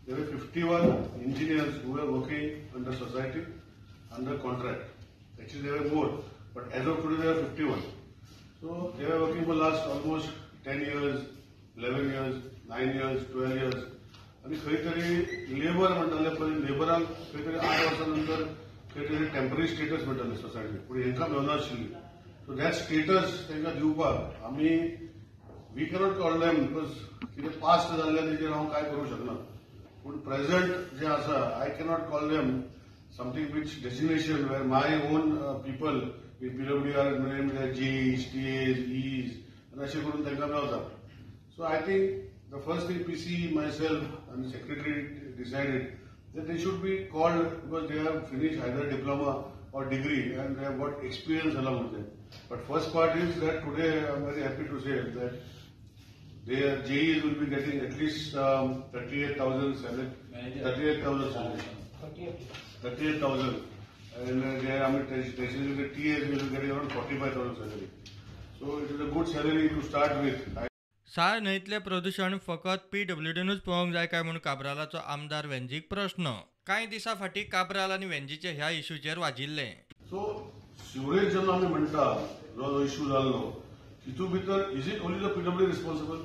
There were 51 engineers who were working under society under contract. Actually, there were more, but as of today, there are 51. So they were working for last almost 10 years, 11 years, 9 years, 12 years. आनी खंय तरी labour म्हणटाले पळय, लेबरांक खंय तरी 8 वर्सां नंतर खंय तरी टेम्पररी स्टेटस मेळटाले सोसायटी, पूण हेंकां मेळनाशिल्ली. सो that status तांकां दिवपाक आमी we cannot call them, because कितें पास्ट जाल्लें तेजेर हांव कांय करूंक शकना, पूण प्रेझेंट जें आसा I cannot call them something which designation where my own people with PWD are named JEs, TAs, EEs आनी अशें करून तांकां मेळटा. So I think the first thing PC, myself and secretary decided that they should be called because they have finished either diploma or degree and they have got experience along with them. But first part is that today I am very happy to say that their JEs will be getting at least 38,000 salary, 38,000 salary, 38,000, and they, I mean, the TAs will be getting around 45,000 salary. So it is a good salary to start with. साळ न्हंयतलें प्रदूशण फकत पीडब्ल्यूडीनूच पळोवंक जाय काय म्हूण काब्रालाचो आमदार वेंजीक प्रश्न. कांय दिसां फाटीं काब्राल आनी वेंजीचे ह्या इशूचेर वाजिल्ले. सो सिवरेज जेन्ना आमी म्हणटा, जो इशू जाल्लो तितूंत भितर is it only the PWD responsible?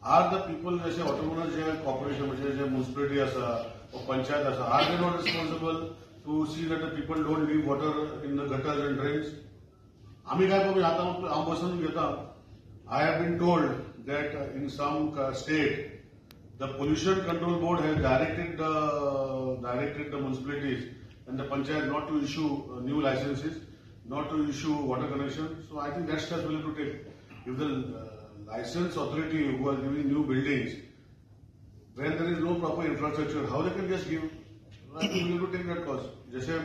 Are the people जशे ऑटोनॉमस जे कॉर्पोरेशन म्हणजे जे म्युनिसिपॅलिटी आसा वा पंचायत आसा, are they not responsible to see that the people don't leave water in the gutters and drains? आमी काय पळय, आतां हांव बसून घेता. I have been told that in some state the pollution control board has directed the municipalities and the panchayat not to issue new licenses, not to issue water connection. So I think that steps we have to take. If the license authority who are giving new buildings, when there is no proper infrastructure, how they can just give? I think we have to take that cause. जशें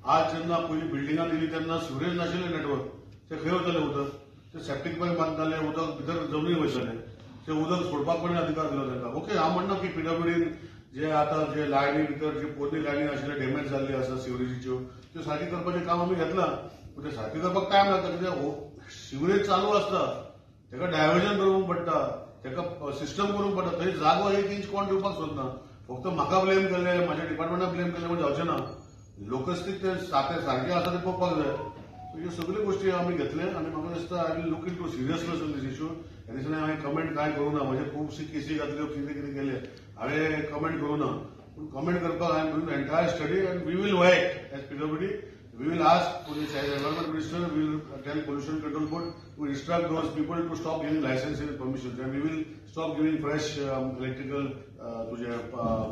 आज जेन्ना पयलीं बिल्डिंगां दिली तेन्ना sewerage नाशिल्लें network, ते खंय वतालें उदक? ते सेप्टीक पायप बांदताले, उदक भितर जमनीर वयतालें, ते उदक सोडपाक कोणी अधिकार दिलो तांकां? ओके, हांव म्हणना की पीडब्ल्यूडीन जे आतां जे लायनी भितर जे पोरणी लायनी आशिल्ले डॅमेज जाल्ली आसा सिवरेजीच्यो, त्यो सारकी करपाचें काम आमी घेतलां, पूण ते सारकी करपाक टायम लागता, कित्याक सिवरेज चालू आसता, ताका डायवर्जन करूंक पडटा, ताका सिस्टम करूंक पडटा. थंय जागो 1 इंच कोण दिवपाक सोदना. फक्त म्हाका ब्लेम केलें, म्हाज्या डिपार्टमेंटाक ब्लेम केलें म्हूण जावचें ना. लोकस्तीक ते सारकें आसा तें पळोवपाक जाय. सो ह्यो सगल्यो गोश्टी आमी घेतले आनी म्हाका दिसता I will look into seriousness in this issue. ह्या दिसांनी हांवें कमेंट कांय करूं ना, म्हजे खुबशी केसी घातल्यो, कितें कितें केलें, हांवें कमेंट करूं ना, पूण कमेंट करपाक I am doing entire study and we will work as PWD. We will ask environment minister, we will tell pollution control board to instruct those people to stop giving licenses and permissions, and we will stop giving fresh electrical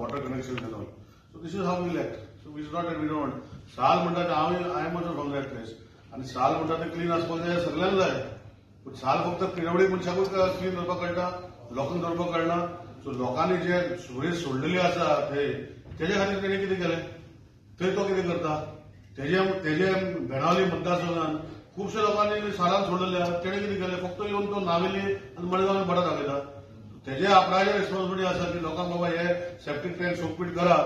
water connections and all. So this is how we will act. So it's not that we don't. साल म्हणटा हांव, I am also from that place, आनी साल म्हणटा ते clean आसपाक जाय, सगल्यांक जाय, पूण साल फक्त पीडब्ल्यूडी मनशाकूच क्लीन दवरपाक कळटा, लोकांक दवरपाक कळना. सो लोकांनी जे सिवरेज सोडलेली आसा थंय, तेजे खातीर तेणें कितें केलें? थंय तो कितें करता? तेजे बेणावली मतदारसंघान खुबशे लोकांनी सालान सोडलेले, तेणें कितें केलें? फक्त येवन तो नावेली आनी मडगांव बरो दाखयता. तेजे आपणाचे रिस्पॉन्सिबिलिटी आसा की लोकांक बाबा हे सेप्टीक टँक सोकपीट करा.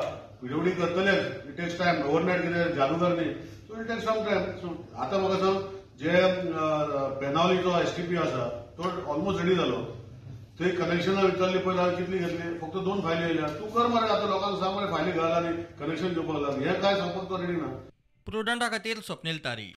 पीडब्ल्यूडी करतलेच, it takes time, overnight कितें जादूगर न्ही, so it takes some time. So आतां म्हाका सांग, जे बेनावलीचो एसटीपी आसा तो ऑलमोस्ट रेडी जालो, थंय कनेक्शनां विचारली पळय जाल्यार कितली घेतली? फक्त 2 फायली येयल्या. तूं कर मरे, आतां लोकांक सांग मरे फायली घाल आनी कनेक्शन दिवपाक लाग. हें कांय सांगपाक तो रेडी ना. प्रुडंटा खातीर स्वप्नील तारी.